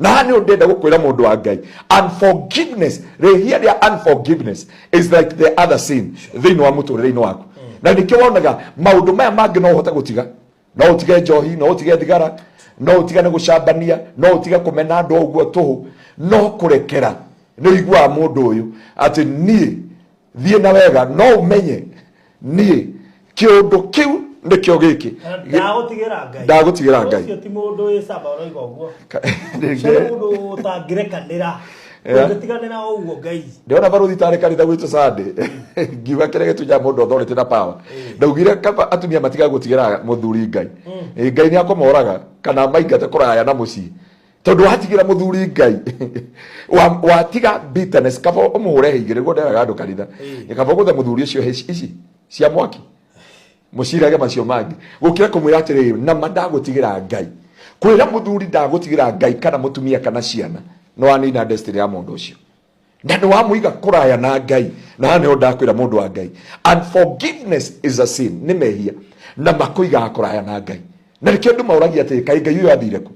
Na haha nĩ ndĩrenda gũkwĩra mũndũ wa Ngai, unforgiveness, rĩhia rĩa unforgiveness is like the other sin thĩinĩ wa mũtũrĩre-inĩ waku. Na nĩkĩo wonaga maũndũ maya mangĩ no ũhote gũtiga, no ũtige njohi, no ũtige thigara, no ũtigane gũcambania, no ũtige kũmena andũ o ũguo tũhũ, no kũrekera nĩ ũiguaga mũndũ ũyũ atĩ niĩ thiĩ na wega, no ũmenye niĩ kĩũndũ kĩu nĩkĩo gĩkĩ. Ndagũtigĩra Ngai. Ndagũtigĩra Ngai. Ũcio ti mũndũ wĩ camba ũroiga ũguo. Rĩngĩ- Ũcio nĩ mũndũ ũtangĩrekanĩra. Ũngĩtiganĩra o ũguo Ngai. Ndĩrona barũthi tarĩ kanitha gwitũ Sunday, ngiuga kĩrĩa gĩtunyaga mũndũ authority na power. Ndaugire kaba atumia matiga gũtigĩra mũthuri Ngai. Ĩ, Ngai nĩ akũmoraga kana maingate kũraya na mũciĩ, tondũ watigĩra mũthuri Ngai, watiga bitterness, kaba ũmũhũre hĩ igĩrĩ. Nĩguo nderaga andũ kanitha. Kaba ũgũthe mũthuri ũcio hĩ ici cia mwaki, mũcirage macio mangĩ, gũkĩra kũmwĩra atĩrĩrĩ, nama ndagũtigĩra Ngai. Kwĩra mũthuri ndagũtigĩra Ngai, kana mũtumia, kana ciana, no wanina destiny ya mũndũ ũcio na nĩ wamũiga kũraya na Ngai. Na haha nĩho ndakwĩra mũndũ wa Ngai, unforgiveness is a sin, nĩ mehia na makũigaga kũraya na Ngai. Na nĩkĩo andũ maũragia atĩrĩ, kaĩ Ngai ũyũ athire kũ?